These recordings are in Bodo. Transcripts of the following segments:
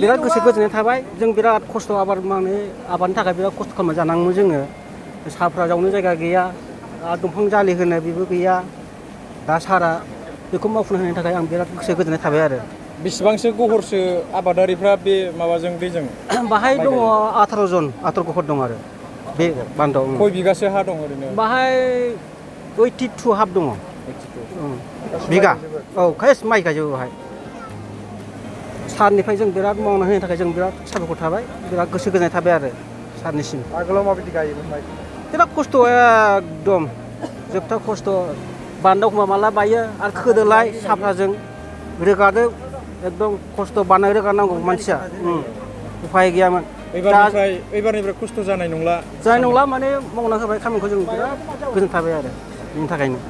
बिराद गोसो गोजोननाय थाबाय जों बिराद खस्थ' आबाद मावनो आबादनि थाखाय बिराद खस्थ' खालामना जानांगौ जोङो साफ्रा जावनो जायगा गैया दंफां जालि होनो बेबो गैया दा सारा बेखौ मावफुंनो होनायनि थाखाय आं बिराद गोसो गोजोननाय थाबाय आरो बेसेबांसो गहरसो आबादारिफ्रा बे माबाजों दैजों बाहाय दङ 18 जन 18 गहर दं आरो बे बान्दोआव खय बिगासो हा दं ओरैनो बाहाय 82 हाब दङ बिगा औ केस माइ गायजोबो बाहाय सारनिफ्राय जों बिराद मावना होनायनि थाखाय जों बिराद साबायखर थाबाय बिराद गोसो गोजोननाय थाबाय आरो सारनिसिम आगोलाव माबायदि गायोमोन माइ बिराद खस्थ' एकदम जोबथा खस्थ' बान्दो एखमबा माला बायो आरो खोदोलाय साफ्राजों रोगादो एकदम खस्थ' बानाय रोगानांगौ मानसिया उफाय गैयामोन एबारनिफ्राय खस्थ' जानाय नंला माने मावना होबाय खामानिखौ जों बिराद गोजोन थाबाय आरो बेनि थाखायनो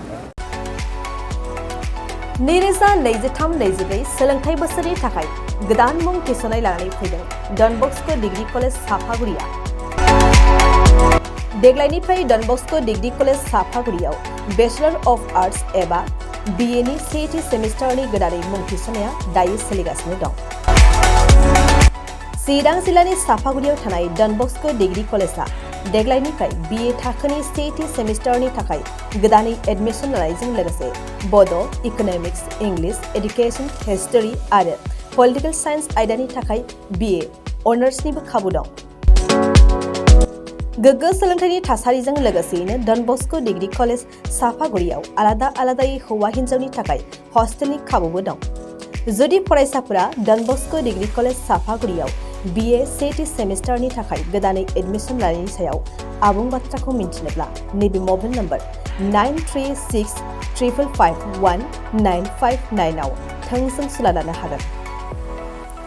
2023-24 सोलोंथाइ बोसोरनि थाखाय गोदान मुं थिसननाय लानानै फैदों डन बस्क' डिग्री कलेज साफागुरिया देग्लायनिफ्राय डन बस्क' डिग्री कलेज साफागुरियाव बेचलर अफ आर्ट्स एबा BA नि सेथि सेमिस्टारनि गोदानै मुं थिसननाया दायो सोलिगासिनो दं चिरां जिल्लानि साफागुरियाव थानाय डन बस्क' डिग्री कलेजआ देग्लायनिफ्राय BA थाखोनि सेथि सेमिस्टारनि थाखाय गोदानै एडमिशन लानायजों लोगोसे बड', इक'नमिक्स, इंलिश, एडुकेशन, हिस्टरी आरो पलिटिकल साइन्स आयदानि थाखाय BA अनार्सनिबो खाबु दं गोग्गो सोलोंथाइनि थासारिजों लोगोसेयैनो डन बस्क' डिग्री कलेज साफागुरियाव आलादा आलादायै हौवा हिन्जावनि थाखाय हस्टेलनि खाबुबो दं जुदि फरायसाफोरा डन बस्क' डिग्री कलेज साफागुरियाव BA सेथि सेमिस्टारनि थाखाय गोदानै एडमिशन लानायनि सायाव आबुं बाथ्राखौ मिन्थिनोब्ला नैबे मबाइल नम्बर 9365519559 आव थोंजों सुला लानो हागोन